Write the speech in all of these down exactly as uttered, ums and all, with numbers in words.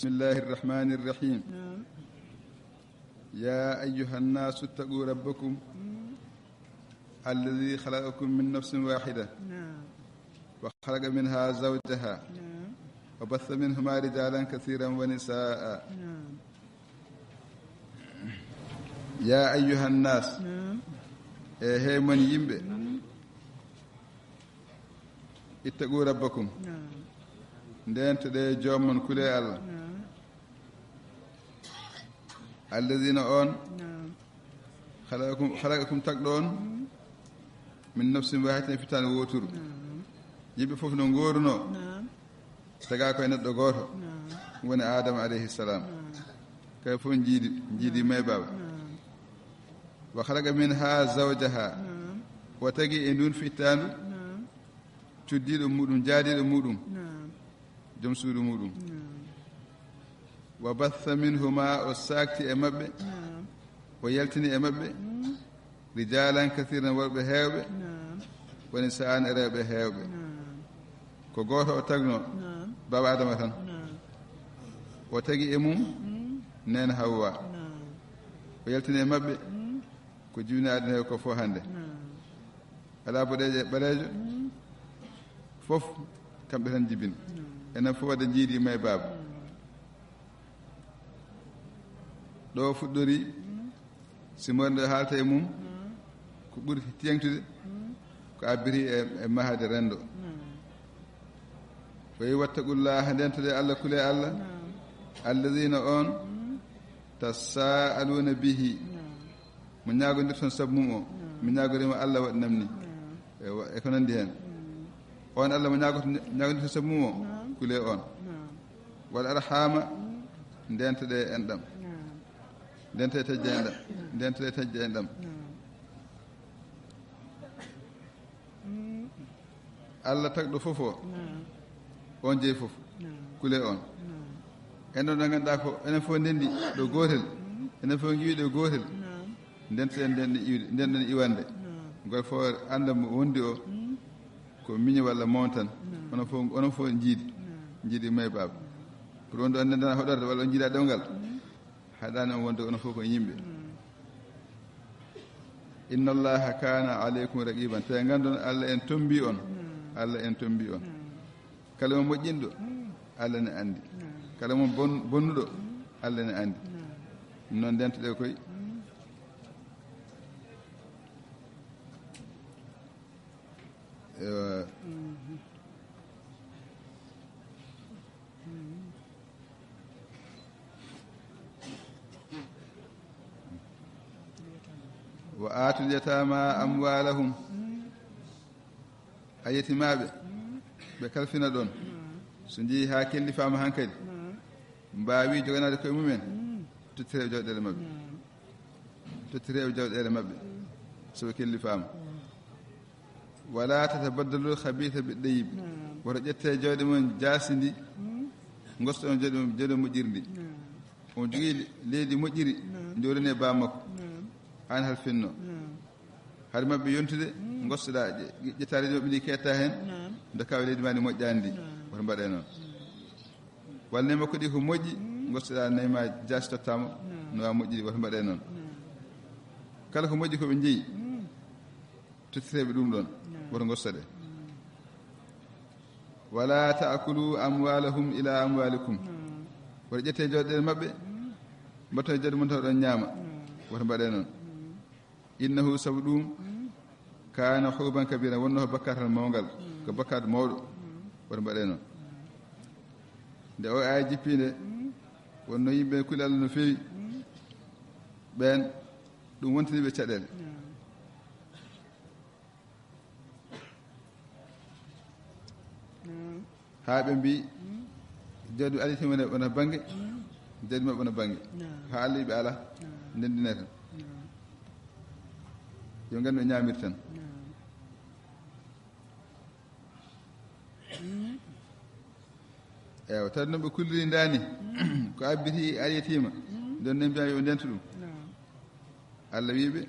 بسم الله الرحمن الرحيم. نعم. يا أيها الناس اتقوا ربكم الذي خلقكم من نفس واحدة نعم. وخلق منها زوجها نعم. وبث منهما رجالا كثيرا ونساء. نعم. يا أيها الناس. نعم. E he mon yimɓe. Ittaqu rabbakum. Naam. Ndeentoɗee joom mon, kulee Allah. Naam. Allazina on. Naam. Khalaqakum, khalaqakum tagɗo on. Mm. Min nafsin wahidatin, fitaande wooturu. Naam. Yimɓe fof no ngoorunoo. Naam. Tagaa ko e neɗɗo gooto. Naam. Woni Aadama alayhi salaam. Naam. Kay fof njiidi, njiidi Naam. May baaba. Naam. Wa khalaqa minha zawjaha. Naam. O tagi e ndun fittaandu. Naam. Cuddiiɗo muɗum, jaadiiɗo muɗum. Naam. Joom suudu muɗum. Naam. Wa batha minhuma, o saakti e maɓɓe. Naam. O yaltini e maɓɓe. Mm. Rijalan kathiran, worɓe heewɓe. Naam. Wa nisaan, e rewɓe heewɓe. Naam. Ko gooto o tagno. Naam. Baaba Adama tan. Naam. O tagi e mum. Mm. Neene Hawwa. Naam. O yaltini e maɓɓe. Mm. Ko jibini aduna he ko fof hannde. Naam. Alaa boɗeejo e ɓaleejo. Mm. Fof kamɓe tan jibini. Mm. Enen fof waɗde njiidi may baaba. Mm. Ɗo fuɗɗori, mm. Si mawɗo haalta e mum, mm. Ko ɓuri teeŋtude, mm. Ko abbiri e, e mahade renndo. Mm. Ko wi wattaqullaha, ndeentoɗee Allah, kulee Allah. Mm. Alladina on, mm. Tasaaluna bihi. Mm. Mo ñaagondirton sabu mum o. Naam. Mi ñaagoriima Allah waɗi nam ni. Naam. E wa-, e ko nanndi heen. Mm. On Allah mo ñaagoto-, ñaagondirton sabu mum o. Naam. Kulee on. Naam. Wal arhama, mm. Ndeentoɗee enɗam. Naam. Ndeentoɗee taƴde enɗam. Naam. Ndeentoɗee taƴde enɗam. Naam. Mm. Allah tagɗo fof o. Naam. On jeyi fof. Naam. Kulee on. Naam. En ɗon ɗo ngannduɗaa ko enen fof ndenndi ɗo gootel. Mm. Enen fof ngiwi ɗo gootel. Naam. Ndeentoɗen nden iwde, nden ɗon iwande. Naam. Ngol fof annda mo wondi o. Mm. Ko miñi walla moon tan. Naam. Onon fof, onon fof njiidi. Naam. Njiidi may baaba. Naam. Ko ɗon ɗo ndenndana hoɗorde walla on njiida ɗemngal. Mm. Haɗaani on wonde onon fof ko yimɓe. Mm. Inna Allaha kana alaykum raqiban. Te nganndon Allah en tombi on. Mm. Allah en tombi on. Mm. Kala mo moƴƴinɗo, mm. Allah ne anndi. Mm. Kala mo bon-, bonnuɗo, mm. Allah ne anndi. Mm. Noon ndeentoɗee koy. Mm. Ewa. Mm. Wa aatul yataama amwaalahum. A yetimaaɓe, ɓe kalfina ɗon. So njii haa kellifaama hankadi, mbaawi joganaade koye mumen, tottire ɓe jawɗeele maɓɓe. Tottire ɓe jawɗeele maɓɓe, so ɓe kellifaama. Wala tatabaddalul khabitha bit tayyib. Naam. Woto ƴette jawdi mon jaasindi, mm. Ngosto on jawdi mon, jawdi moƴƴirndi. Naam. On jogii le-, leydi moƴƴiri, naam. Ndi o reni e baa makko. Naam. Aan halfinno. Naam. Hari maɓɓe yontude, mm. Ngostoɗaa, ƴe-, ƴettaa leydi maɓɓe ndi keetta heen, naam. Ndokkaa leydi maa ndi moƴƴaani ndi. Naam. Woto mbaɗe noon. Mm. Walla nayi makko ɗi ko moƴƴi, mm. Ngostoɗaa nayi maa jaasi tottaa mo, naam. No waawi moƴƴude, woto mbaɗe noon. Naam. Kala ko moƴƴi ko ɓe njeyi, mm. Tottiteeɓe ɗum ɗoon, naam. Woto ngostoɗe. Mm. Wala taakulu amwalahum ila amwalikum. Naam. Woto ƴette jawɗeele maɓɓe, mm. Mbaɗto e jawdi mon taw ɗon ñaama. Naam. Woto mbaɗe noon. Mm. Innahu, sabu ɗum, mm. Kana huban kabira, wonno ko bakkatal mawngal, mm. Ko bakkaat mawɗo. Mm. Woto mbaɗe noon. Mm. Nde o aya jippi nde, mm. Wonno yimɓe kuli Allah no feewi. Mm. Ɓeen, ɗum wontini ɓe caɗeele. Naam. Naam. Haa ɓe mbi, mm. Jawdi alii tan wona, wona bannge, mm. Jawdi maɓɓe wona bannge. Naam. Haa Allah ɓe alaa, naam. Ndenndinee tan. Naam. Yo nganndu ɓe ñaamiri tan. Naam. Mm. Eewa, tawi noon ɓe kulliri ndaani, mm. Ko abbiti al yatiima, mm. Nden ne mbiyaa yo ɓe ndentu ɗum. Naam. Allah wii ɓe,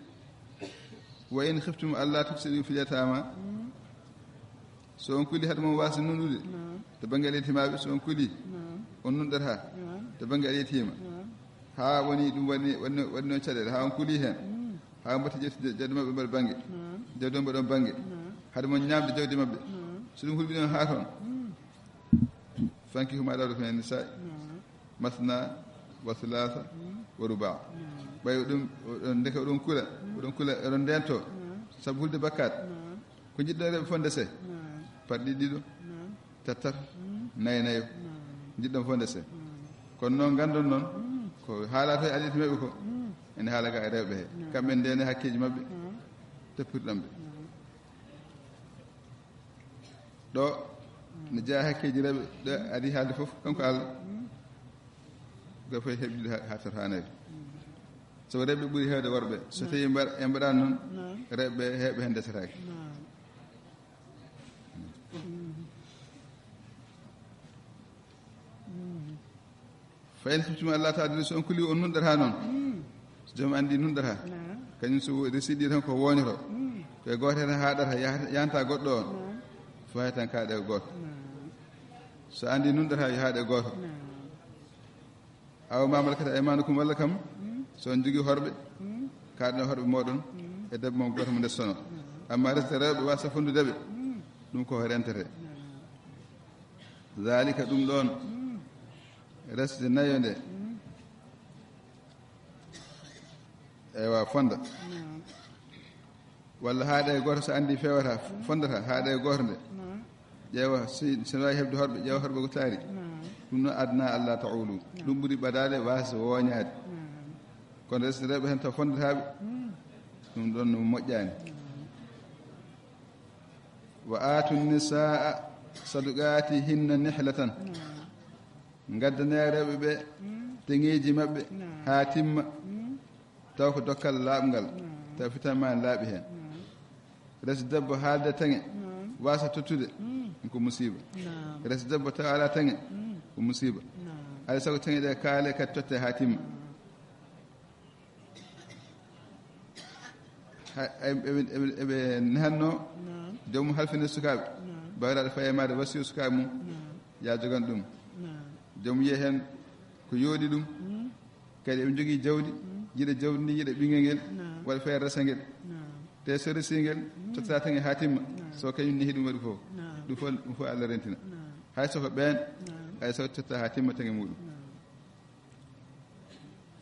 wa in khiftum alla tufsidu fil yatama. Mm. So on kuli haɗa mon waasde nunɗude, naam. To bannge al yatimaaɓe, so on kuli, naam. On nunɗata. Naam. To bannge al yatiima. Haa woni ɗum waɗi, waɗi, waɗi noon caɗeele, haa on kuli heen. Haa on mbaɗti ƴetti jawdi maɓɓe mbaɗa bannge. Jawdi maɓɓe mbaɗon bannge. Hade mon ñaamde jawdi maɓɓe. So ɗum hulɓini on haa toon. Fankihu maa ɗaaba lakum mina nisaa'i. Masna wa sulaasa wa rubaa. Ɓay ɗum, oɗon ndeke oɗon kula, oɗon kula, oɗon ndento. Sabu hulde bakkaat. Ko njiɗɗon reɓɓe fof ndese. Par ɗiɗi ɗiɗo. Tattato, nayo nayo, njiɗɗon fof ndese. Kono noon, nganndon noon, ko haalata e adii to maɓɓe ko, ene haala ga e rewɓe he. Kamɓe ndene hakkeeji maɓɓe, toppirɗon ɓe. Ɗo, ne jeyaa hakkeeji rewɓe, ɗo adii haalde fof, kanko Allah. Ga fof heɓde ha, ha tottanere. Sabu rewɓe ɓuri heewde worɓe. So tawi mbaɗ-, en mbaɗaani noon, rewɓe heewɓe heen ndesetaake. Fa in khiftum alla ta'dilu, so on kuli on nunɗata noon. So joom anndi nunɗata. Kañum so resiɗi tan ko woñoto. Ko e gooto heen haaɗata, yahata, yahanta goɗɗo on. Fo hay tan kaaɗe ko gooto. So anndi nunɗata, yo haaɗe gooto. Aw ma malakat aymanukum, walla kam, so on jogii horɓe, kaaɗe horɓe mooɗon, e debbo mon gooto mo ndesono. Amma resde rewɓe wasa fondude ɓe, ɗum ko rentete. Zalika, ɗum ɗoon, resde nayo nde, ewa, fonda. Walla haaɗe gooto, so anndi fewata, fondata, haaɗe gooto nde. Ƴeewa, si, si waawi heɓde horɓe, ƴeewa horɓe ko taari. Ɗum noon, adna alla ta'ulu. Ɗum ɓuri ɓadaade, waasde wooñaade. Kono resde rewɓe heen taw fondataaɓe, ɗum ɗoon no moƴƴaani. Wa aatu nisaa saduqaatihinna nihlatan. Ngaddane rewɓe ɓe teŋeeji maɓɓe haa timma. Taw ko dokkal laaɓngal, taw fitan ma ne laaɓi heen. Resi debbo haalde teŋe, waasa tottude, ko musiba. Resi debbo taw alaa teŋe, ko musiba. Alaa sago teŋe ɗe kaale kadi totte haa timma. Ha, eɓe, eɓe, eɓe nehatno joomum halfina sukaaɓe. Bawiraɗo faye maade wasiyo sukaaɓe mum, ya jogan ɗum. Joomum yiya heen ko yooɗi ɗum. Kadi eɓe njogii jawdi, yiɗa jawdi ndi, yiɗa ɓinngel ngel, waɗa feere resa ngel. Te so resi ngel, tottata tan e haa timma. So kañum nehi ɗum waɗi fof. Ɗum fof, ɗum fof Allah rentina. Hay so ko ɓeen, hay so totta haa timma tan e muɗum.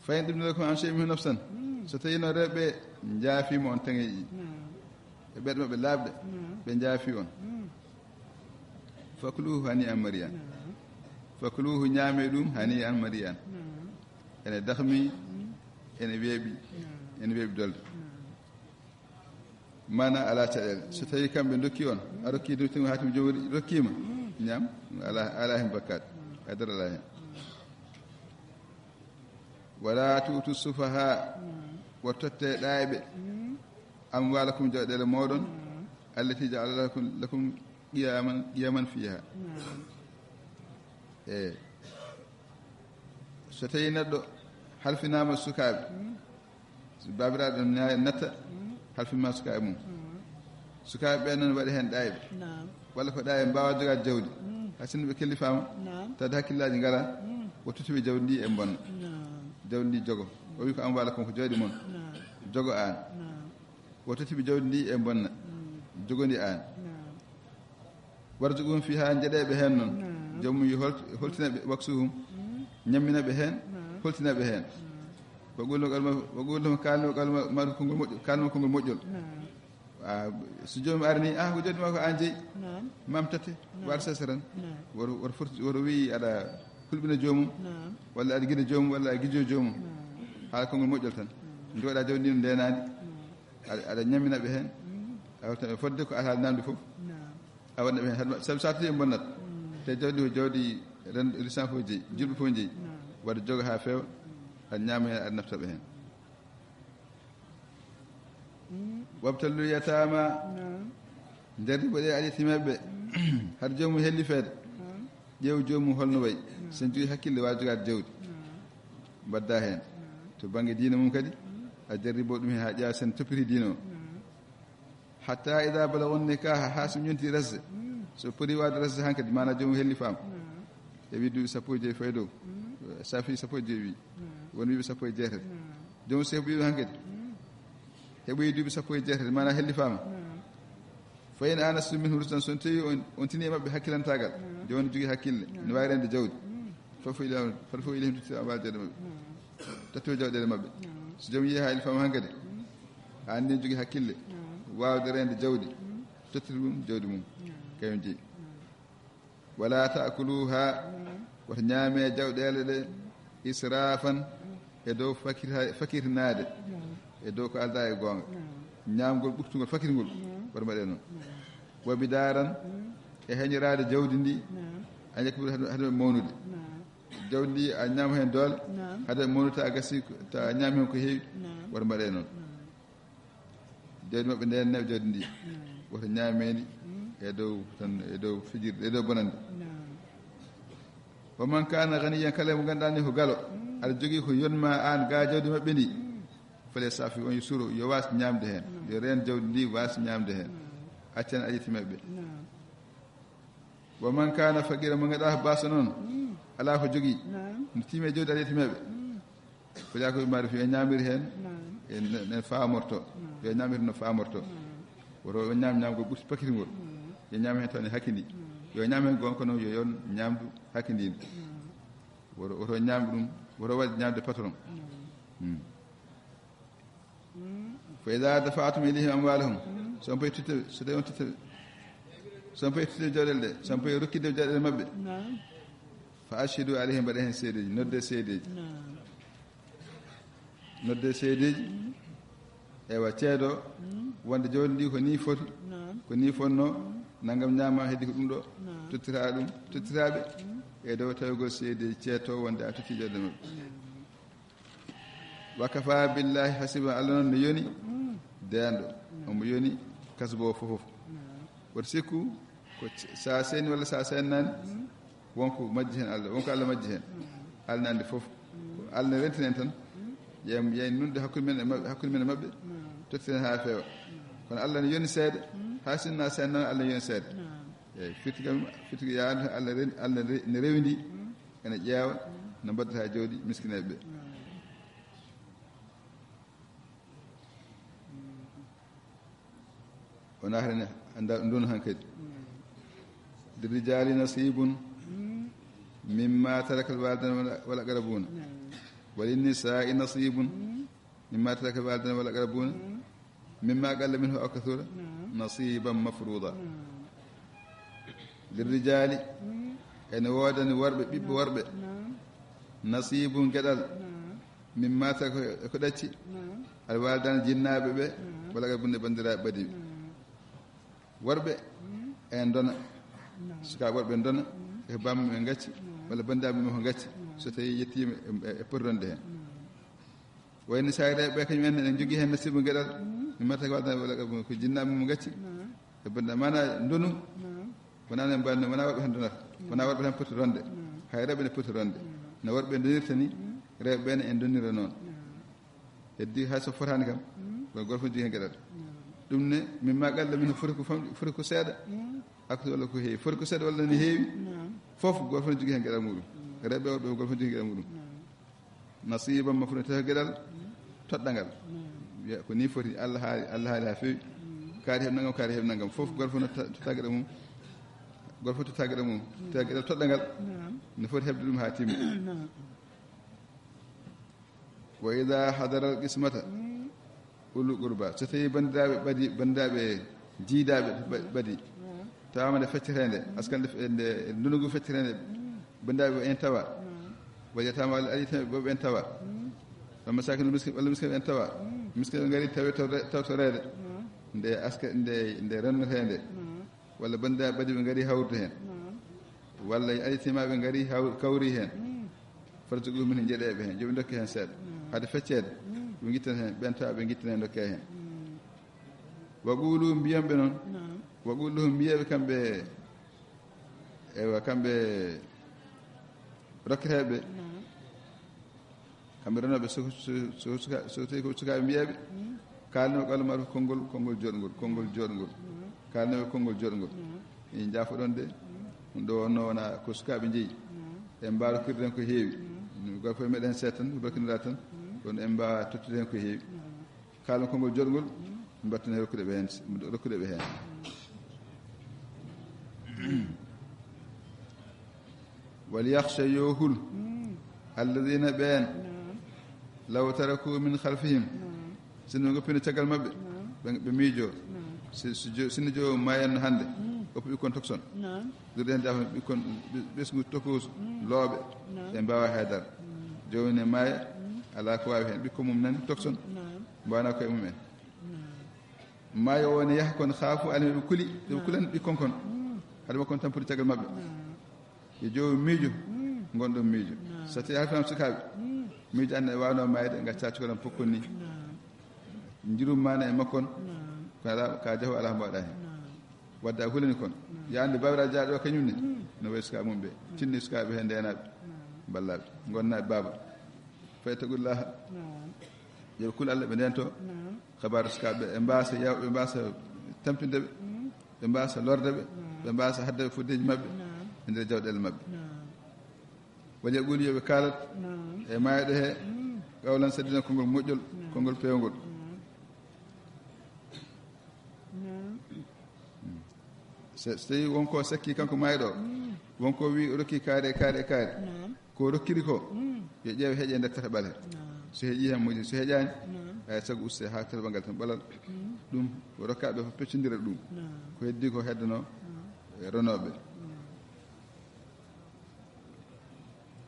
Fa in tibna lakum an shay'in minhu nafsan. So tawi no rewɓe njaafiima on taŋeeji. E ɓerɗe maɓɓe laaɓɗe, ɓe njaafi on. Fakuluhu hani an mariyan. Fakuluhu, ñaame ɗum hani an mariyan. Ene dahmi, ene weeɓi, ene weeɓi dolde. Mana ala caɗeele. So tawi kamɓe dokki on, a rokki ɗum tan haa tumi jowri rokkiima, ñaam, ala, ala heen bakkaat. Hay dara ala heen. Wala tu'tu sufaha, wa totte ɗaayɓe, amwalakum, jawɗeele mooɗon, allati ja'ala lakum, lakum qiyaman, qiyaman fiha. E so tawi neɗɗo halfinaama sukaaɓe, so baabiraaɗo na-, natta, halfinma sukaaɓe mum. Sukaaɓe ɓe noon waɗi heen ɗaayɓe. Walla ko ɗaayɓe mbaawa jogaade jawdi. Hay sinno ɓe kellifaama, tawde hakkillaaji ngalaa, o totti ɓe jawdi ndi e bonna. Jawdi ndi jogo. O wi ko amwalakum, ko jawdi mon. Jogo aan. O totti ɓe jawdi ndi e bonna. Jogoni aan. Warzuquhum fiha, njeɗee ɓe heen noon. Joomum yo holt-, holtina ɓe, waksuhum, ñammina ɓe heen, holtina ɓe heen. Wa qulu lahum qawlan ma-, wa qulu lahum, kaalno qawlan ma-, ma'ruf, konngol moƴƴo, kaalno konngol moƴƴol. A, so joomum arni, a, ko jawdi ma ko aan jeyi. Mam tati, war sese tan. Woro, woro foti, woro wi aɗa hulɓina joomum, walla aɗa gida joomum, walla aɗa gijo joomum. Haala konngol moƴƴol tan. Jooɗa jawdi ndi no ndeenaandi. Aɗa, aɗa ñammina ɓe heen. A holta ɓe fodde ko alhaali namdi fof. A waɗna ɓe heen, sabu so a tati en bonnat. Te jawdi ko jawdi ren-, lislam fof jeyi, julɓe fof jeyi. Waɗa jogo haa feewa, aɗa ñaama heen, aɗa nafta ɓe heen. Wabtalu yatama. Jarribo ɗe aɗa yetti maɓɓe. Har joomum helli feede. Ƴeew joomum holno wayi. Sen jogi hakkille, waawi jogaade jawdi. Mbadda heen. To bannge diina mum kadi, a jarribo ɗum heen haa ƴeewa sen toppiti diina o. Hatta ida balagu nikaha, haa so ñonti resde. So poti waawde resde hankadi, maanaa joomum helli faam. E wi duuɓi sappo e joyi fayi dow. Safi sappo e joyi wi. Won wiɓe sappo e jeetati. Joom Seeku wiɓe hankadi heɓoyi duuɓi sappo e jeetati, mana hellifaama. Fa in anastu minhu rushdan, so on tawi on, on tini e maɓɓe hakkilantaagal, joom on jogii hakkille, ne waawi reende jawdi. Fadfa'u ilayhim, fadfa'u ilayhim, tottir amwaal jawɗeele maɓɓe. Tottir jawɗeele maɓɓe. So joom yiya haa hellifaama hankadi, haa ne jogii hakkille, waawde reende jawdi, tottir ɗum jawdi mum, kañum jeyi. Wala ta'kuluha, woto ñaame jawɗeele ɗe israfan, e dow fakira-, fakirnaade, e dow ko aldaa e goonga. Ñaamgol ɓurtungol fakirngol, woto mbaɗe noon. Wa bidaran, e heñoraade jawdi ndi, an yakbura, hade, hade mawnude. Jawdi ndi a ñaama heen doole, hade mawnude ta gasi, ta ñaami heen ko heewi, woto mbaɗe noon. Jawdi maɓɓe ndeen, neeɓ jawdi ndi. Woto ñaamee ndi e dow tan, e dow fijirde, e dow bonande. Wa man kana ganiyan, kala mo ngannduɗaa ni ko galo, aɗa jogii ko yonma aan ga jawdi maɓɓe ndi, fale safi on yo suro, yo waas ñaamde heen. Yo reen jawdi ndi, waas ñaamde heen. Accan aƴiti maɓɓe. Wa man kana faqira, mo ngannduɗaa ko baasa noon, alaa ko jogii. No tiimi e jawdi aɗa yettimeeɓe. Ko yaa ko ɓe mbaɗi fi, en ñaamiri heen. En, en faamorto. Yo ñaamiri no faamorto. Woto ɓe ñaam ñaamgol ɓurti pakirngol. Yo ñaam heen taw ne hakkindi. Yo ñaam heen goonga kono yo yon ñaamdu hakkindiindu. Woto, woto ñaam ɗum, woto waɗ ñaamde patron. Fa idha dafa'tum ilayhim amwalahum, so on payi totti ɓe, so tawi on totti ɓe, so on payi totti ɓe jawɗeele ɗe, so on payi rokkitde jawɗeele maɓɓe, fa ashhidu alayhim, mbaɗe heen seedeeji, nodde seedeeji. Nodde seedeeji, ewa, ceedo wonde jawdi ndi ko ni foti, ko ni fonno, nanngam ñaama, heddi ko ɗum ɗo, tottira ɗum, tottira ɓe, e dow tawgol seedeeji ceeto wonde a totti jawɗeele maɓɓe. Wa kafa billahi hasiba, Allah noon no yoni deenɗo, omo yoni kasbo fof fof. Woto sikku ko c-, sa seeni walla sa seennaani, wonko majji heen Allah, wonko Allah majji heen. Allah ne anndi fof. Ko Allah ne rentina en tan. Yen, yen nunde hakkunde men e maɓɓe, hakkunde men e maɓɓe, tottiten haa feewa. Kono Allah ne yoni seeɗa, haa sinno a seennaani, Allah ne yoni seeɗa. Eeyi, firti kam, firti ko yaade Allah ren-, Allah re-, ne rewindi. Ene ƴeewa no mbaddata jawdi miskineeɓe ɓe. O naatani anda ndun hankadi. Lirrijali nasibun mimma taraka alwalidani wal, wal aqrabuna. Walinnisa'i nasibun mimma taraka alwalidani wal aqrabuna. Mimma qalla minhu aw kathura. Nasiban mafruda. Lirrijali, ene woodani worɓe, ɓiɓɓe worɓe, nasibun, geɗal, mimma taraka, ko ɗacci, alwalidani, jinnaaɓe ɓe, wal aqrabuna, banndiraaɓe ɓadiiɓe. Worɓe en ndona, sukaaɓe worɓe en ndona, e bammaɓe ɓe ngacci, walla banndiraaɓe ɓe ko ngacci, so tawi yettiima e, e, e poti ronde heen. Wayno sa rewɓe kañum en, en jogii heen nasibu geɗal. Mimma taraka alwalidani wal aqrabuna, ko jinnaaɓe mum ngacci. E bannda, mana ndonu, wonaa no mbaɗno, wonaa worɓe tan ndonata. Wonaa worɓe tan poti ronde. Hay rewɓe ne poti ronde. No worɓe ndonirta ni, rewɓe ɓe ne en ndonira noon. Heddi hay so fotaani kam, kono gorko ne jogii heen geɗal. Ɗum ne, mimma qalla minhu, foti ko famɗi, foti ko seeɗa. Aksara walla ko heewi. Foti ko seeɗa walla ne heewi. Fof, gorko ne jogii heen geɗal muɗum. Rewɓe, worɓe, gorko ne jogii heen geɗal muɗum. Nasiban mafruda, tawi geɗal toɗɗangal. Wiya ko ni foti, Allah haali, Allah haali haa feewi. Kaari heɓ nangam, kaari heɓ nangam. Fof gorko fof no ta-, totta geɗal mum. Gorko fof totta geɗal mum. Tawi geɗal toɗɗangal. No foti heɓde ɗum haa timmi. Wa idha hadara al-qismata ulul qurba. So tawi banndiraaɓe ɓadi, banndiraaɓe jiidaaɓe ɓa-, ɓadi, tawaama nde fecceteende, askal nde fe-, nde, ndunugu fecceteende, banndiraaɓe en tawa. Wal yataama, walla aɗa yiɗi ɓe en tawa. Wal masakin, miskin, walla miskin en tawa. Miskin ɓe ngari tawi tawre-, tawtoreede. Nde aska-, nde, nde renneteende. Walla banndiraaɓe ɓadi ɓe ngari hawrude heen. Walla aɗa yiɗi ɓe ngari haw-, kawri heen. Farzuquhum minhu, njeɗee ɓe heen, yo ɓe ndokke heen seeɗa. Hade fecceede, ɓe ngittana heen, ɓen tawa ɓe ngittana heen, ndokke heen. Wa qulu, mbiyon ɓe noon. Wa qulu lahum, mbiyeeɓe kamɓe, ewa, kamɓe rokketeeɓe ɓe. Kamɓe renooɓe, so, so, so, suka-, so tawi ko sukaaɓe mbiyeeɓe, kaalnooɓe qawlan ma'rufa, konngol, konngol jooɗngol, konngol jooɗngol. Kaalnooɓe konngol jooɗngol. En njaafoɗon de, ɗum ɗo wonno wona ko sukaaɓe njeyi. En mbaalo kirden ko heewi. Gorko e meɗen seetan, barkinira tan. Kono en mbaawa tottude heen ko heewi. Kaalon konngol joɗngol, mbatten heen rokkude ɓe heen, rokkude ɓe heen. Wal yakhsha, yo hul, alladhina, ɓeen, law taraku min khalfihim, sinno ngoppino caggal maɓɓe, ɓe, ɓe miijo. Si, si jo-, sinno joomum maayanno hannde, oppi ɓikkon tokson. Durɗe heen dafa ɓikkon, ɓe-, ɓesngu tokoosu, looɓe, ɓe mbaawa haydara. Joomum ne maaya, alaa ko waawi heen, ɓikkon mum nani tokson, mbawana koye mum en. Maayo o ne yaha kon, khaafu, alaa ɓe kuli, ɓe kulan ɓikkon kon. Hade makko on tampude caggal maɓɓe. Yo joomum miijo, ngonɗon miijo. So tawi halfinaama sukaaɓe, miijo an e waawno maayde, ngacca cukalon pokkon ni. Njirum maana e makko on, kono alaa ka jahu, alaa ko mbaɗa heen. Wadde a hulani kon. Yo anndu baawiraaɗo jaaɗo kañum ne, no wayi sukaaɓe mum ɓe. Tinni sukaaɓe heen ndeenaaɓe, mballaaɓe, ngonnaaɓe baaba. Fattaqullaha. Yo ɓe kul Allah, ɓe ndeento. Xabaar sukaaɓe ɓe, ɓe mbaasa yaw-, ɓe mbaasa tampinde ɓe, ɓe mbaasa lorde ɓe, ɓe mbaasa hadde ɓe foddeeji maɓɓe e nder jawɗeele maɓɓe. Wal yaqulu, yo ɓe kaalat e maayɗo he, qawlan sadida, konngol moƴƴol, konngol peewngol. So, so tawi won ko sakki kanko maayɗo o, won ko wi o rokki kaari e kaari e kaari, ko rokkiri ko, yo ƴeew heƴe nder tataɓal he. So heƴi heen moƴƴi, so heƴaani, ay sago uste haa tataɓal ngal tan ɓalal. Ɗum rokkaɓe fof peccondira ɗum. Ko heddi ko heddanoo renooɓe.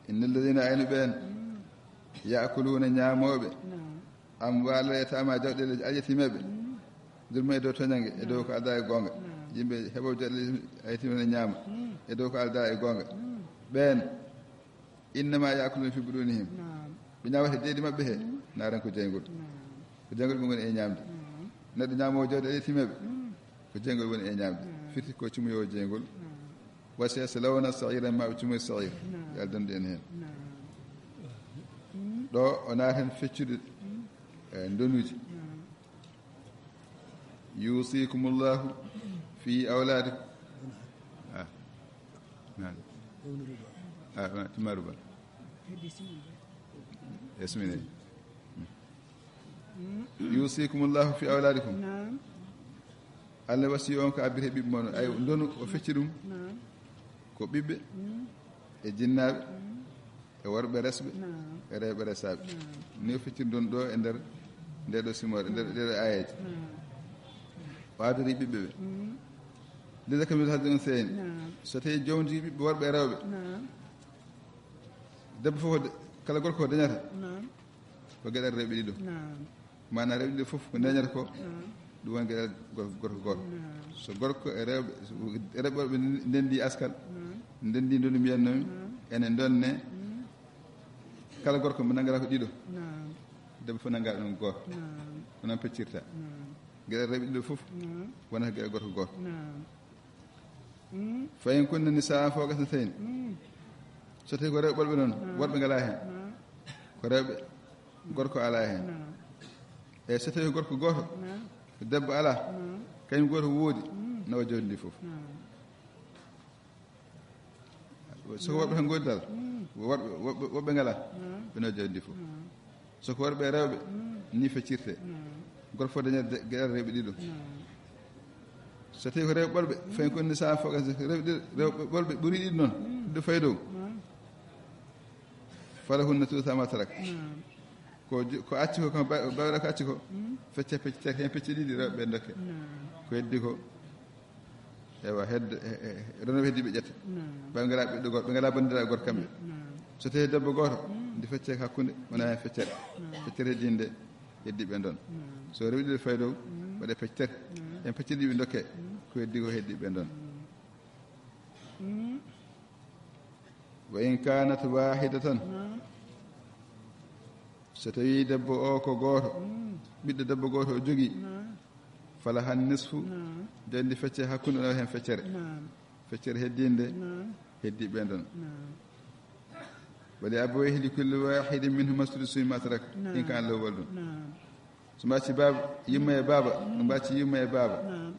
Inna alladhina, aynu ɓeen, ya'kuluna, ñaamooɓe, amwalal yatama, jawɗeele alyatimeɓe, zulman, e dow toñange, e dow ko aldaa e goonga. Yimɓe heɓooɓe jawɗeele alyatimeɓe ne ñaama e dow ko aldaa e goonga. Ɓeen, innama ya'kuluna fi butunihim, ɓe ñaamata deedi maɓɓe he, naaran ko jeyngol. Ko jeyngol ɓe ngoni e ñaamde. Neɗɗo ñaamoowo jawɗeele alyatimeɓe, ko jeyngol woni e ñaamde. Firti ko cumuyowo jeyngol. Wa sayaslawna sa'iran, ma ɓe cumoy sa'ir. Yo Allah dandu en heen. Ɗo o naata heen feccude, e, ndonuuji. Yusikumullahu fi awladikum. Ah. Naan. Ah, ah, Timaru Ba. Yasmine. Yusikumullahu fi awladikum. Naam. Allah wasi on ko abbite ɓiɓɓe mon. Ay, ndonu o fecci ɗum. Naam. Ko ɓiɓɓe e jinnaaɓe e worɓe resɓe e rewɓe resaaɓe. Naam. Ni o fecci ndonu ɗo e nder nde ɗo simoore, nder ɗe ɗo aayeeje. Naam. O addori ɓiɓɓe ɓe. Lizzakari mithlu hazzil unsayayni. Naam. So tawi jomdi ɓiɓɓe worɓe e rewɓe. Naam. Debbo fof ko de-, kala gorko ko dañata. Naam. Ko geɗal rewɓe ɗiɗo. Naam. Maanaam rewɓe ɗiɗo fof ko dañata ko. Naam. Ɗum woni geɗal gor-, gorko gooto. Naam. So gorko e rewɓe, so rewɓe worɓe ndendi askal, naam, ndendi ndonu mbiyatnoomi, naam, ene ndonne. Mm. Kala gorko mo nanngata ko ɗiɗo. Naam. Debbo fof nannga ɗum gooto. Naam. Ko noon peccirta. Naam. Geɗal rewɓe ɗiɗo fof, naam, wonata geɗal gorko gooto. Naam. Mm. Fa in kunna nisaa fawqa isnatayni. Mm. So tawi ko rewɓe ɓolɓe noon, naam, worɓe ngalaa heen. Naam. Ko rewɓe, gorko alaa heen. Naam. Eyi, so tawi ko gorko gooto, naam, debbo alaa, naam, kañum gooto woodi, mm, nawa jawdi ndi fof. Naam. So ko worɓe tan ngoodi dal, mm, worɓe, woɓɓe, woɓɓe ngalaa, naam, ɓe nawa jawdi ndi fof. Naam. So ko worɓe e rewɓe, mm, ni feccirte. Mm. Gorko fof dañat de-, geɗal rewɓe ɗiɗo. Mm. So tawi ko rewɓe ɓolɓe, mm, fa in kunna nisaa fawqa, rewɓe ɗiɗo, rewɓe ɓolɓe ɓuri ɗiɗo noon, mm, ɗiɗo fayi dow. Mm. Falahunna sulusaa maa tarak. Mm. Ko jo-, ko acci ko, ko ba-, baawɗa ko acci ko, mm, fecce pecce tati, heen pecce ɗiɗi rewɓe ɓe ndokke. Mm. Ko heddi ko Ewa, hedde, e, e, e, rewɓe heddiiɓe ƴetta. Naam. Ɓe ngalaa ɓiɗɗo gorko, ɓe ngalaa banndiraaɓe gorko kamɓe. Naam. So tawi debbo gooto, mm, ndi feccee hakkunde, wona heen feccere. Naam. Feccere heddiinde heddiiɓe ɓe ɗon. Naam. So rewɓe ɗiɗo fayi dow, mm, waɗee feccere. Naam. Heen feccere ɗiɗi ɓe ndokkee, mm, ko heddi ko heddiiɓe ɓe ɗon. Mm. Mm. Wa in kaanat waahidatan. Naam. So tawii debbo o ko gooto, mm, ɓiɗɗo debbo gooto o jogii, naam, falahan nisfu, naam, jawdi ndi feccee hakkunde, o nawa heen feccere. Naam. Feccere heddiinde, naam, heddii ɓeen ɗon. Naam. Wa li abawayhi li kulli waahidin minhumaa sudusu mimmaa tarak, naam, in kaana lahu waladun. Naam. So mbaacci baaba, yumma e baaba, mm, mbaacci yumma e baaba. Naam.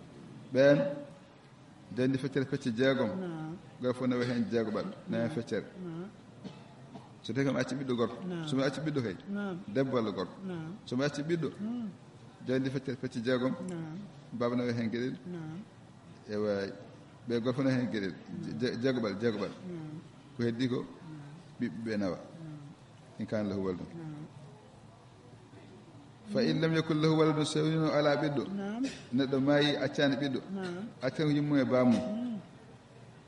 Ɓeen, jawdi ndi feccere pecce jeegom. Naam. Gooto fof nawa heen jeegoɓal, nawa heen, naam, feccere. Naam. So tawi kam acci ɓiɗɗo gorko. Naam. So mi acci ɓiɗɗo kay. Naam. Debbo walla gorko. Naam. So mi acci ɓiɗɗo. Mm. Jawdi ndi fecce, fecce jeegom. Naam. Baaba nawa heen geɗel. Naam. Ewa, ɓe gorko nawa heen geɗel. Je-, je-, jeegoɓal, jeegoɓal. Naam. Ko heddi ko. Naam. Ɓiɓɓe ɓe nawa. Naam. In kaana lahu waladun. Naam. Fa in lam yakun lahu waladun, so wonino alaa ɓiɗɗo. Naam. Neɗɗo maayi, accaani ɓiɗɗo. Naam. Accaani ko yumma e baamu. Mm.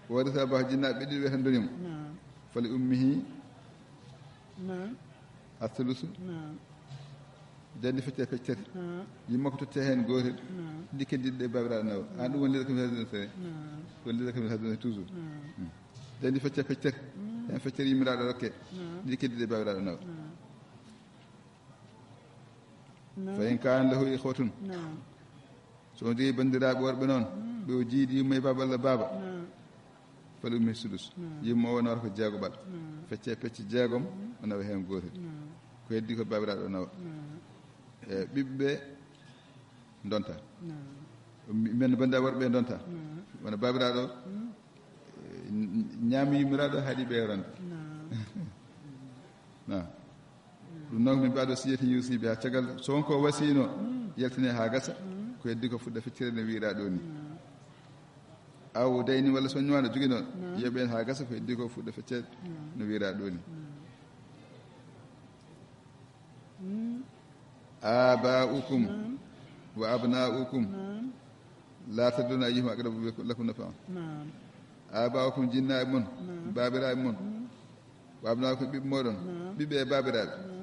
Warisa ba jinnaaɓe ɓe ɗiɗi wiyata ndoni mo. Naam. Fali ummihi. Naam. Athulusu. Naam. Jawdi ndi fecce pecce tati. Naam. Yumma ko totte heen gootel. Naam. Ɗi keddiiɗi ɗe baabiraaɗo nawa. An ɗum woni leydi kam mi haddana sere. Naam. Ko leydi kam mi haddana toujours. Naam. Mm. Jawdi ndi fecce pecce tati. Mm. Heen feccere yummiraaɗo rokke. Naam. Ɗi keddiiɗi ɗe baabiraaɗo nawa. Naam. Naam. Fa in kaana lahu ikhwatun. Naam. So on jogii banndiraaɓe worɓe noon, mm, ɓe o jiidi yumma e baaba walla baaba, naam, fali ummihi sudus. Naam. Yumma o nawata ko jeegoɓal. Naam. Fecce pecce jeegom, mm, o nawa heen gootel. Naam. Ko heddi ko baabiraaɗo o nawa. Naam. E ɓiɓɓe ɓe ndonta. Naam. Mi-, men banndiraaɓe worɓe ɓe ndonta. Naam. Wona baabiraaɗo, mm, e, ñ-, ñaami yummiraaɗo haɗi ɓe ronde. Naam. Naam. Ɗum noon, min mbaɗo wasiyati yuusi biha, caggal so won ko wasiyno, mm, yaltine haa gasa, mm, ko heddi ko fuɗɗa feccere no wiyraa ɗo ni. Mm. Aw dayni walla so ñuwaano jogino, mm, yeɓen haa gasa ko heddi ko fuɗɗa feccere, mm, no wiyraa ɗo ni. Mm. Mm. Aba'ukum, mm, wa abna'ukum, mm, la tadruna ayyuhum aqrabu lakum naf'an. Naam. Aba'ukum, jinnaaɓe mon, naam, baabiraaɓe mon, mm, wa abna'ukum, ɓiɓɓe mooɗon, naam, ɓiɓɓe e baabiraaɓe. Naam.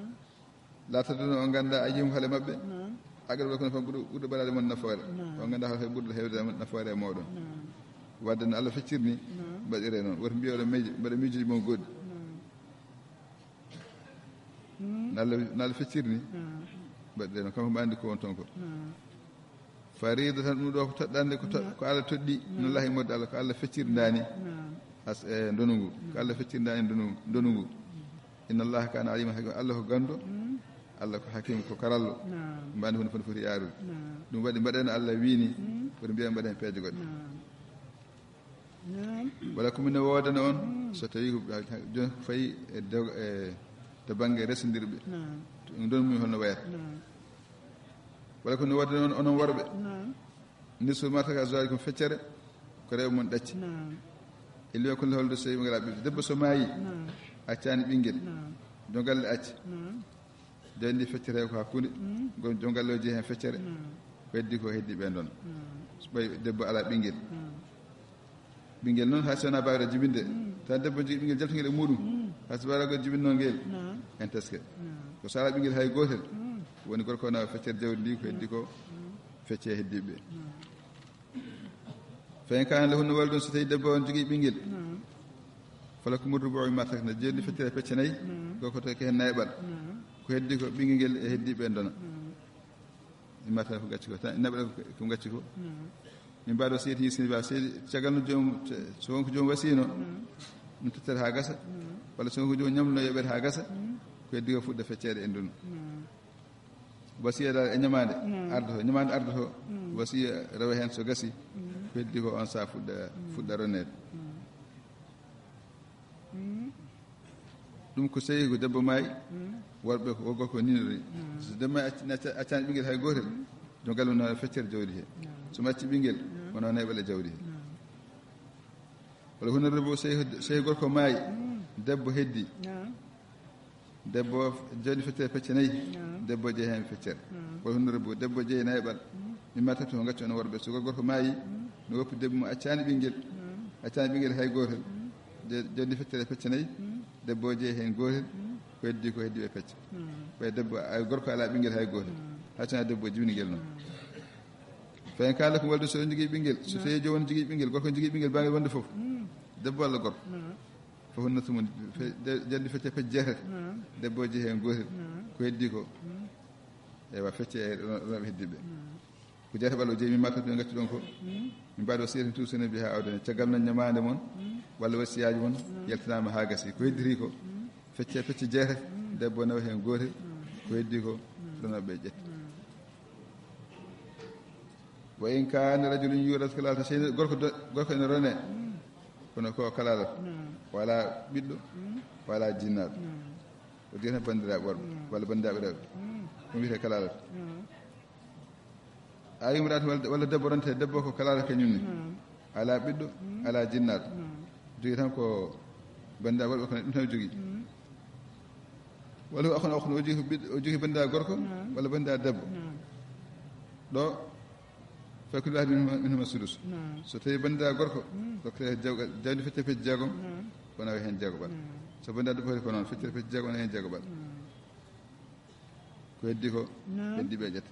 La tadruna, on ngannda ayyuhum, hale maɓɓe, naam, aqrabu lakum naf'an, ɓurɗo, ɓurɗo ɓadaade mon nafoore. Naam. On ngannda hale ɓurɗo heewde mon nafoore e mooɗon. Naam. Wadde no Allah feccirni, naam, mbaɗiree noon. Woto mbiye oɗon miijo, mbaɗa miijooji mon goɗɗi. Naam. Hmm. No Allah, no Allah feccirni. Hmm. Mbaɗde no kanko ɓe anndi ko won toon ko. Hmm. Faridatan, ɗum ɗo ko toɗɗande, ko to-, hmm, ko Allah toɗɗi. Hmm. No lahi modde Allah, ko Allah feccirndaani. Hmm. As-, e ndonu ngu. Hmm. Ko Allah feccirndaani ndonu, ndonu ngu. Hmm. Inna Allaha kana aliman hakima. Allah ko ganndo. Hmm. Allah ko hakim, ko karallo. Hmm. Mbaɗa huunde fof no foti yaarude. Hmm. Ɗum waɗi mbaɗen Allah wiini, hmm, woto mbiyen mbaɗen peeje goɗɗe. Hmm. Naam. Wala ko min woodana on, mm, so tawi ko, jooni ko fayi e dow, e to bannge resondirɓe. Naam. To ɗum ɗon mum holno wayata. Naam. Wala ko min woodana on, onon worɓe. Naam. Nisfu ma taraka azwajukum, feccere ko rewɓe mon ɗacci. Naam. Illa an yakuna lahu waladun, so tawi ɓe ngalaa ɓiɓɓe. Debbo so maayi, naam, accaani ɓinngel. Naam. Joom galle acci. Naam. Jawdi ndi feccete ko hakkunde. Mm. Gon-, joom galle o jeyi heen feccere. Mm. Ko heddi ko heddi ɓe ɗon. Mm. So ɓay debbo alaa ɓinngel. Mm. Ɓinngel noon, hay so wonaa baawɗo jibinde. Mm. Tawa debbo jogii ɓinngel jaltungel e muuɗum. Mm. Hay so baawɗo jibinno ngel. Mm. En teske. Mm. Ko so alaa ɓinngel hay gootel. Mm. Woni gorko na feccere jawdi ndi ko heddi ko. Mm. Fecce heddiiɓe. Mm. Fa in kaana lahunna waladun, so tawi debbo on jogii ɓinngel. Naam. Falakumu rubu'u mimma tarakna, jawdi ndi feccere pecce nayi, naam, ko ko tawi ko heen nayaɓal. Naam. Ko heddi ko ɓinngel ngel e heddiiɓe en dona. Naam. Mimma tarakna ko gacci ko, tan nayaɓal ko, ko gacci ko. Naam. Min mbaɗo wasiyati yuusi biha, seydi, caggal no joom, so won ko joom wasiyno, naam, ɗum tottata haa gasa, naam, walla so won ko joom ñamluno yoɓete haa gasa, naam, ko heddi ko fuɗɗa fecceede e ndonu. Naam. Wasiya dal e ñamaande, mm, ardoto, ñamaande ardoto, mm, wasiya rewa heen so gasi, mm, ko heddi ko on saa fuɗɗa, mm, fuɗɗa roneede. Mm. Mm. Ɗum ko sey ko debbo maayi, mm, worɓe ko, worgo ko ninori. Mm. So debbo maayi acc-, acca-, accaani ɓinngel hay gootel, mm, joom galle mum no feccere jawdi he. Mm. So mo acci ɓinngel, mm, wona neeɓal e jawdi he. Mm. Wala hunna rubu'u, sey, sey gorko maayi, mm, debbo heddi. Naam. Debbo jawdi feccere pecce nayi, naam, debbo jeyi heen feccere. Naam. Wala hunna rubu'u, debbo jeyi nayaɓal. Mm. Mimma taraktum, ko gacci onon worɓe. So gorko maayi, mm, no woppi debbo mo accaani ɓinngel. Naam. Accaani ɓinngel hay gootel. Mm. Je-, jawdi feccere pecce nayi, mm, debbo jeyi heen gootel, mm, ko heddi ko heddi ɓe pecce. Mm. Ɓay debbo, ay gorko alaa ɓinngel hay gootel. Mm. Hay so wonaa debbo jibini ngel noon. Mm. Fa in kaana lakum waladun, so on jogii ɓinngel, so, mm, tawi joom on jogii ɓinngel, gorko jogii ɓinngel baawngel wonde fof, mm, debbo walla gorko. Mm. Fa hunna sumun, fe-, de-, jawdi fecce pecce jeetati. Mm. Debbo jeyi heen gootel. Mm. Ko heddi ko. Mm. Eywa, fecce e ɗon, ɗon ɓe heddi ɓe. Mm. Ko jeetati ɓallo jeyi, mimma taraktum, ɓe gacci ɗon ko. Mm. Min mbaɗo wasiyatan tuusina biha aw daynin, caggal noon ñamaande mon, mm, walla wasiyaaji mon, mm, yaltinaama haa gasi. Ko hedditi ko. Mm. Fecce pecce jeetati, mm, debbo nawa heen gootel, mm, ko heddi ko, mm, ɗon ɓe ƴetti. Mm. Wa in kaana rajulun yurathu kalaalatan, sey gorko do-, gorko ene rone, mm, kono ko kalaalata. Naam. Wala ɓiɗɗo, mm, wala jinnaaɗo. Naam. O jogii tan banndiraaɓe worɓe walla banndiraaɓe rewɓe. Ɗum wiyetee kalaalatu. A imraatu walla, walla debbo ronte, debbo ko kalaalatu kañum ne. Alaa ɓiɗɗo, alaa jinnaaɗo. Jogii tan ko banndiraaɓe worɓe, kono ɗum tan o jogii. Walla ko akhun, akhun, o jogii ko ɓiɗɗo, o jogii banndiraaɗo gorko walla banndiraaɗo debbo. Ɗo, fa kullu wahidin minhuma, minhuma sudus. So tawi banndiraaɗo gorko, ko kre jawgal, jawdi feccere pecce jeegom, wona heen jeegoɓal. So banndiraaɗo debbo kadi ko noon, feccere pecce jeegom, wona heen jeegoɓal. Ko heddi ko, heddi ɓe ƴetta.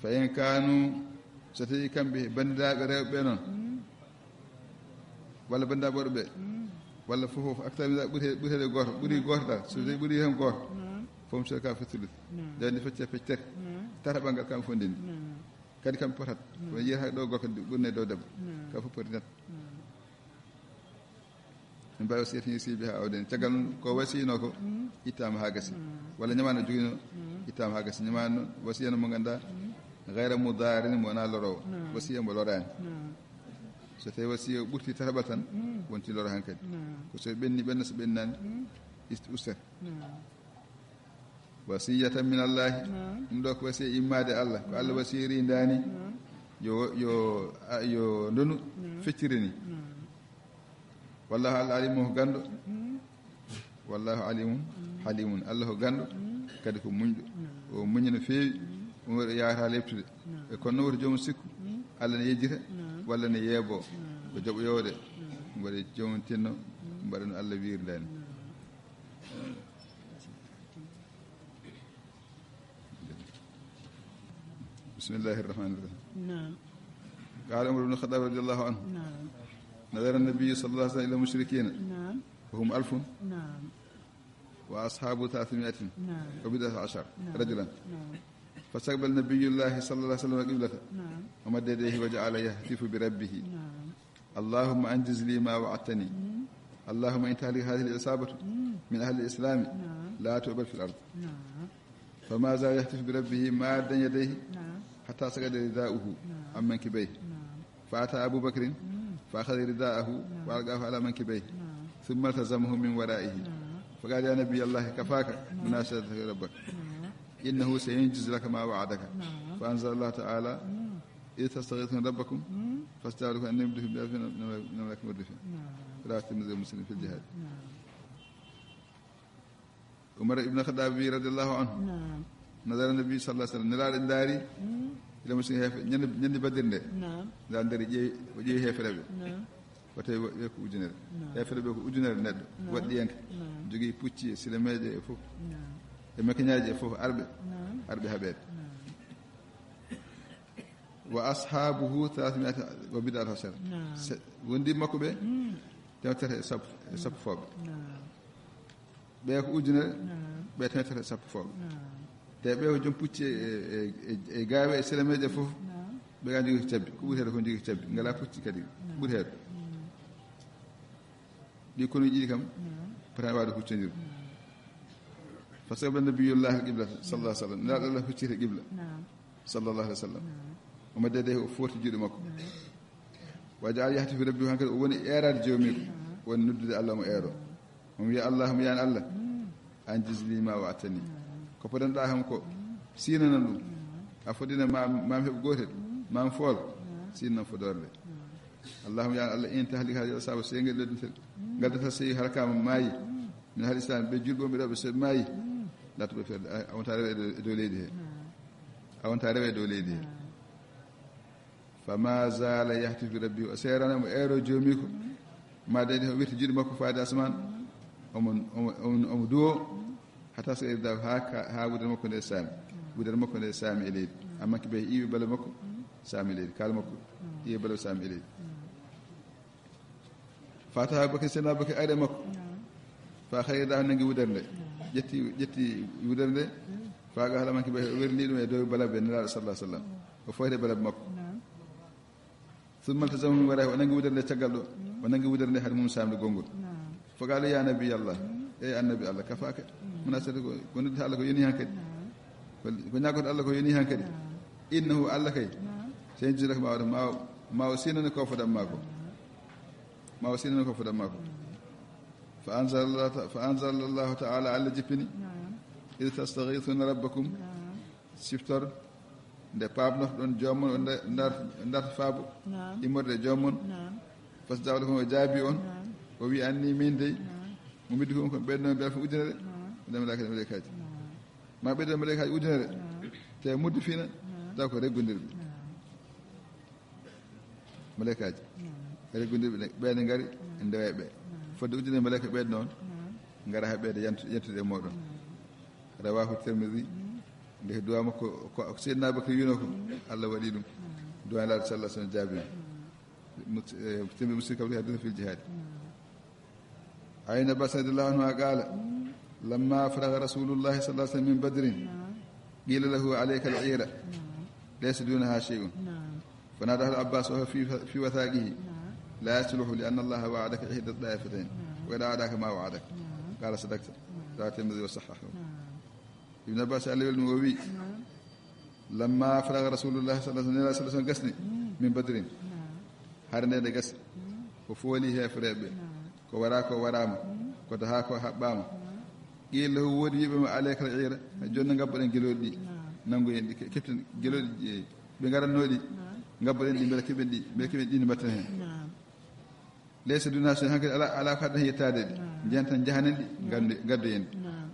Fa in kaanu, so tawi kamɓe banndiraaɓe rewɓe ɓe noon, walla banndiraaɓe worɓe ɓe, walla fof fof, aktar min, ɓuri, ɓuri gooto, ɓuri gooto dal, so tawi ɓuri heen gooto, fof mi sooka fi thuluth. Jawdi feccere pecce tati, tata ɓanngal kam fof ndenndi. Kadi kam potat, ko yiyata ɗo gorko ɓurne dow debbo, kam fof poti net. Min mbaɗi wasiyatan yusi biha awdayni. Caggal ɗum ko wasiyinoo ko ittaama haa gasi. Walla ñamaano joginoo ittaama haa gasi. Ñamaano wasiyano mo ngannduɗaa gayra mudaarin, mo wonaa loroowo. Wasiya mo loraani. So tawi wasiya ɓurti tataɓal tan, wonti loro hankadi. Ko so ɓenni ɓenna, so ɓennaani, ist-, ustat. Wasiyatan min Allahi. Ɗum ɗo ko wasiya immaade Allah. Ko Allah wasiyiri ndaani yo, yo, a, yo ndonu fecciri ni. Wallahu Allah alimun ko ganndo. Wallahu alimun halimun. Allah ko ganndo, kadi ko muñɗo. O muñi no feewi, o waɗi yaawata leptude. E kono noon woto joomum sikku, Allah ne yejjita, walla ne yeeboo. Ko jaɓoyoowo de. Ɗum waɗi joomum tinno, mbaɗa no Allah wiiri ndaani. بسم الله الرحمن الرحيم. نعم. قال عمر بن الخطاب رضي الله عنه: نعم. نظر النبي صلى الله عليه وسلم إلى المشركين، نعم، وهم ألف، نعم، وأصحابه ثلاثمائة، نعم، وبضعة عشر، نعم، رجلا. نعم. فاستقبل نبي الله صلى الله عليه وسلم القبلة، نعم، ومد يديه وجعل يهتف بربه. نعم. اللهم أنجز لي ما وعدتني. اللهم إن تهلك هذه العصابة من أهل الإسلام لا تعبد في الأرض. فما زال يهتف بربه مادا يديه حتى سقط رداؤه عن منكبيه. فأتى أبو بكر فأخذ رداءه وألقاه على منكبيه، ثم التزمه من ورائه. فقال: يا نبي الله، كفاك مناشدتك ربك، إنه سينجز لك ما وعدك. فأنزل الله تعالى: إذ تستغيثون ربكم فاستجاب لكم أني ممدكم بألف من الملائكة مردفين. رواه الترمذي ومسلم في الجهاد. Umar ibn Khattab wi radiyallahu anhu, نعم، نظر النبي صلى الله عليه وسلم, Nelaaɗo ndaari, إلى المشركين, heefe-, ñande, ñande Badri nde. نعم. Nelaaɗo ndaari, ƴeewi, o ƴeewi heefereɓe. نعم. O tawi woɓɓe ko ujunere. نعم. Heefereɓe ko ujunere neɗɗo. نعم. Waɗɗiyanke. نعم. Jogii pucci e silameeje e fof. نعم. E makiñaaji e fof arɓe. نعم. Arɓe haɓeede. نعم. وأصحابه ثلاثمائة وبضعة عشر. نعم. Se-, wondi makko ɓe, teemeɗɗe tati e sappo, e sappo fooɓe. نعم. Ɓe ko ujunere, نعم، ɓe teemeɗɗe tati e sappo fooɓe. نعم. Te ɓe ko joom pucci e, e, e, e gaawe e silameeje fof. نعم. Ɓe ga jogii ko cabbi, ko ɓuri heewde ko jogii ko cabbi. Ngalaa pucci kadi, نعم، ɓuri heewde. Ɗi konuuji ɗiɗi kam, نعم، potani waawde huccondirde. نعم. فاستقبل نبي الله القبلة صلى الله عليه وسلم. Nelaaɗo Allah hucciti qibla. نعم. صلى الله عليه وسلم. نعم. ومد يديه, o foorti juuɗe makko. نعم. وجعل يهتف بربه, hankadi o woni eeraade joomiiko. نعم. Woni noddude Allah mo eero. نعم. Omo wiya: اللهم, ya Allah, أنجز لي ما وعدتني. نعم. Ko podanɗaa kam ko, siinana ɗum. نعم. A fodina ma, ma mi heɓ gootel, ma mi fool. نعم. Siinana fodoore nde. نعم. اللهم, ya Allah, إن تهلك هذه العصابة, so ngal leddutel, ngal data, so halkaama, maayi, من أهل الإسلام, ɓe julɓe wonɓe ɗo, ɓe so maayi, لا تعبد في الأرض, a wonta rewe e dow leydi he. A wonta rewe e dow leydi he. فما زال يهتف بربه, o seerana mo eero joomiiko. Mada yadayhi, o wirti juuɗe makko faade asamaan, omo, omo, omo, omo duwo, حتى سقط رداؤه, haa ka, haa wudere makko nde saami. Wudere makko nde saami e leydi. عن منكبيه, iiwe bale makko saami e leydi. Kaala makko, iiwe bale saami e leydi. فأتى أبا بكر, Seydina Abubakar ari e makko. نعم. فأخذ رداءه, nanngi wudere nde. نعم. Ƴetti, ƴetti wudere nde. فألقاه على منكبيه, o werlii ɗum e dow balabe Nelaaɗo صلى الله عليه وسلم. O fooyde balabe makko. نعم. ثم التزمه من ورائه, o nanngi wudere nde caggal ɗo. نعم. O nanngi wudere nde hade mum saamde gonngol. نعم. فقال: يا نبي الله, eey Annabi Allah, كفاك مناشدتك, ko, ko noddata Allah ko yoni hankadi. نعم. Ko, ko ñaagoto Allah ko yoni hankadi. نعم. إنه, Allah kay, نعم, سينجز لك ما وعدك, ma, ma o siinane ko fodan maa ko. نعم. Ma o siinane ko fodan maa ko. نعم. فأنزل الله ت-، فأنزل الله تعالى على الجبن: نعم. إذ تستغيثون ربكم. نعم. Siftor nde paamnotoɗon joomon, on nda-, ndar-, ndarta faabo. نعم. Immorde e joomon. نعم. فاستجاب لكم, o jaabi on. نعم. O wi: "Anni min dey, نعم. Mumiddukum, ko ɓeydo mbel fu ujunere." نعم. Nde malaaka, malaakaaji. نعم. Ma ɓeydo malaakaaji ujunere. نعم. Te muddi fina, نعم. Taw ko reggondirɓe. نعم. Malaakaaji. نعم. Reggondirɓe ɓe ne ngari, نعم. Ndewa ɓe. نعم. Fodde ujunere malaaka ɓeydo noon, نعم. Ngara ha ɓeyda yantu-, yantude e moɗon. نعم. رواه الترمذي. نعم. Nde duwa makko, ko, ko Seydina Abubakar wino ko, نعم. Allah waɗi ɗum. نعم. Duwa Nulaaɗo sallallahu alaihi wasallam jaabi. نعم. Mus-, eh, Tirmidhi, Muslim, كما في الحديث في الجهاد. نعم. عن ابن عباس رضي الله عنهما قال: لما فرغ رسول الله صلى الله عليه وسلم من بدر، نعم. قيل له: "عليك العير، نعم. ليس دونها شيء." نعم. فناداه العباس وهو في، في وثاقه: نعم. "لا يصلح، لأن الله وعدك إحدى الطائفتين، نعم. وقد أعطاك ما وعدك." نعم. قال: "صدقت." نعم. رواه الترمذي وصححه. نعم. Ibn Abbas, Allah welɗum, o wi: نعم. لما فرغ رسول الله صلى الله عليه وسلم, Nulaaɗo sallallahu alaihi wasallam gasni, مم. من بدر. نعم. Hare nde nde gasi. مم. O fooli heefereɓe. نعم. Ko wara ko waraama. مم. Ko daha ko haɓɓaama. نعم. قيل له, woodi wiɓe mo: "عليك العير, jooni ngabboɗen gelooɗi ɗi. نعم. Nanngoyen ɗi, ke-, kepten gelooɗi ɗi, ɓe ngaratnoo ɗi. نعم. Ngabboɗen ɗi, mbela keɓen ɗi, mbela keɓen ɗi, ndi mbatten heen." نعم. "ليس دونها شيء, hankadi alaa, alaa ko haɗɗen yettaade ɗi. نعم. Njahen tan, njahanen ɗi, نعم. Ngaddu-, ngaddoyen ɗi." نعم.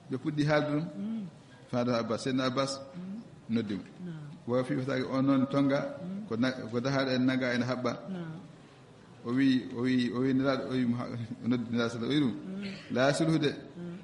Ɓe puɗɗi haalde ɗum. Mm. Faada Abbas, Seydina Abbas, mm, noddi mo. Naam. Wa fii wataaki on noon tonga, mm, ko na-, ko dahaaɗo en nanga ene haɓɓa. Naam. O wi, o wi, o wi Nelaaɗo, o wi Muha-, o noddi Nelaaɗo sallallahu, o wi ɗum, mm, "Laa sulhu de." Mm.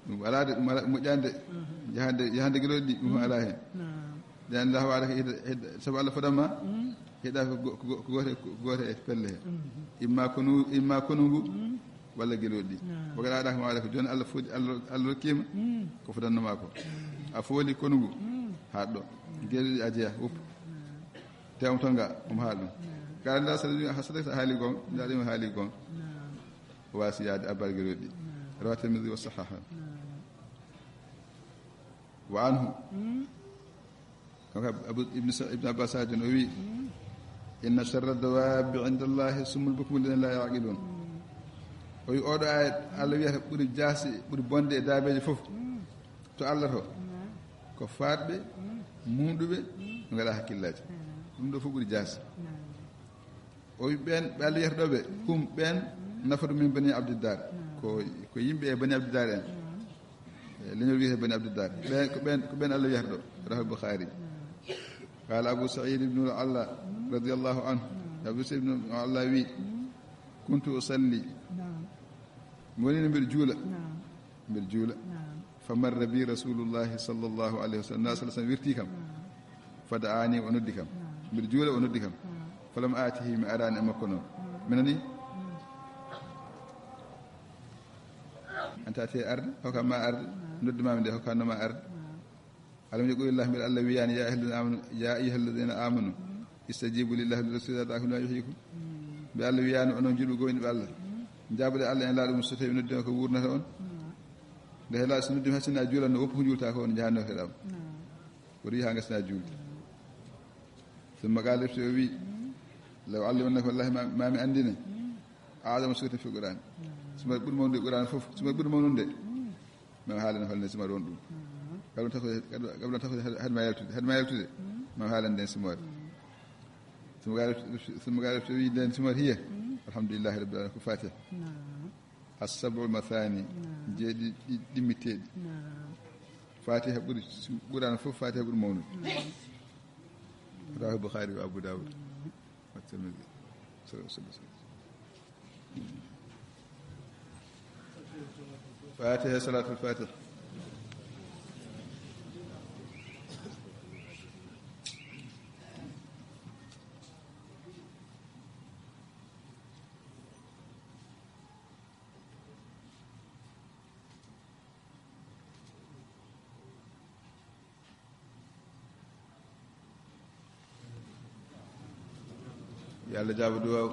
Ɗum alaa de, ɗum alaa, moƴƴaani de. Mhm. Yahande, yahande gelooɗi ɗi, ɗum, mm, alaa heen. Naam. Nde anndaa waɗa ko hidda, hidda, sabu Allah fodama, mm, hidda ko go-, ko go-, ko gooto, ko gooto e pelle he. Mhm. Imma konu, imma konu ngu, mm, walla gelooɗi ɗi. Naam. Ko kadi aɗa ko waɗa ko jooni Allah fodi, Allah, Allah rokkima, mm, ko fodannoma ko. Mm. A fooli konu ngu, mm, haɗɗo. Mm. Gelooɗi a jeya, woppu. Mm. Tewam to nga, omo haala ɗum. Mm. Kala nda sa ɗum, ha sadaka sa haali gonga, nda ɗum haali gonga. Naam. O wasi yaade abbal gelooɗi ɗi. Naam. Rawa Tirmidhi wa sahaha. Naam. Wa anhu. Mm. Kanko Abu, Ibn Sa-, Ibn Abbas haaji no wi, mm, "Inna sharra dawaabi inda Allahi summul bukmu alladhina la ya'qilun." Mm. O wi oɗo ayat, Allah wiyata ɓuri jaasi, ɓuri bonde e daabeeje fof. Mm. To Allah to. Mm. Ko faatɓe, mm, muunɗuɓe, mm, ɓe ngalaa hakkillaaji. Mm. Ɗum ɗo fof ɓuri jaasi. Mm. O wi ɓeen, ɓe Allah wiyata ɗo ɓe, hum ɓeen, nafadu min bani Abdiddar. Ko, ko yimɓe e bani Abdiddar en. E leñol wiyete bani Abdiddar. Ɓe, ko ɓeen, ko ɓeen Allah wiyata ɗo. Rawahu Bukhari. Qala Abu Sa'id ibn al-Alla radiyallahu anhu. Abu Sa'id ibn al-Alla wi, "Kuntu usalli." Naam. Mi woni no mbiɗo juula. Naam. Mbiɗo juula. Naam. Fa marra bi Rasulullahi sallallahu alayhi wa sallam. Nabi sallallahu alayhi wa sallam wirti kam. Naam. Fa da'ani, o noddi kam. Naam. Mbiɗo juula, o noddi kam. Naam. Falam atihi, mi araani e makko noon. Naam. Mi nani? Naam. Anta te arde, hokka ma arde. Naam. Noddi ma mi nde, hokka no ma arde. Naam. Alam yaqulillah, mbiɗa Allah wiyaani, ya ayyuhalladhina amanu, ya ayyuhalladhina amanu, istajibu lillahi wa lirrasuli idha da'akum lima yuhyikum. Mm. Mbiɗa Allah wiyaani, onon julɓe gomɗinɓe Allah, mm, njaaboɗe Allah en laaɗo mum so tawi noddi ma ko wurnata on. Mm. Nde he laaɗo so noddi ma, hay sinno a juulanno, woppu ko juulta ko, on njahanno ko ɗam. Mm. Ko ɗum yaha ngasina juulde. Mm. Thumma qala, refti o wi, mm, "Law u'allimannaka, wallahi ma, ma mi anndine, mm, a'zama suratin fil Qur'an." Mm. Sumar ɓuri mawnude Qur'an fof, sumar ɓuri mawnude. Mm. Min haalana holno sumar won ɗum. Mm. Kam ɗum tako, kam ɗum tako had-, had ma yaltude, had ma yaltude. Mm. Min haalana nden sumar. Mm. Sumar refti, sumar refti wi nden sumar hiya. Mm. Alhamdulillahi rabbil alamin, ko Fatiha. Mm. As-sab'ul mathani, naam, jeeɗiɗi ɗi-, ɗimmitteeɗi. Naam. Fatiha ɓuri, Qur'an fof Fatiha ɓuri mawnude. Naam. Rawahu Bukhari wa Abu Dawud. Naam. Wa Tirmidhi. Sallallahu alaihi wasallam. Fatiha, salatul Fatiha. Yo Allah jaabo duwaaw.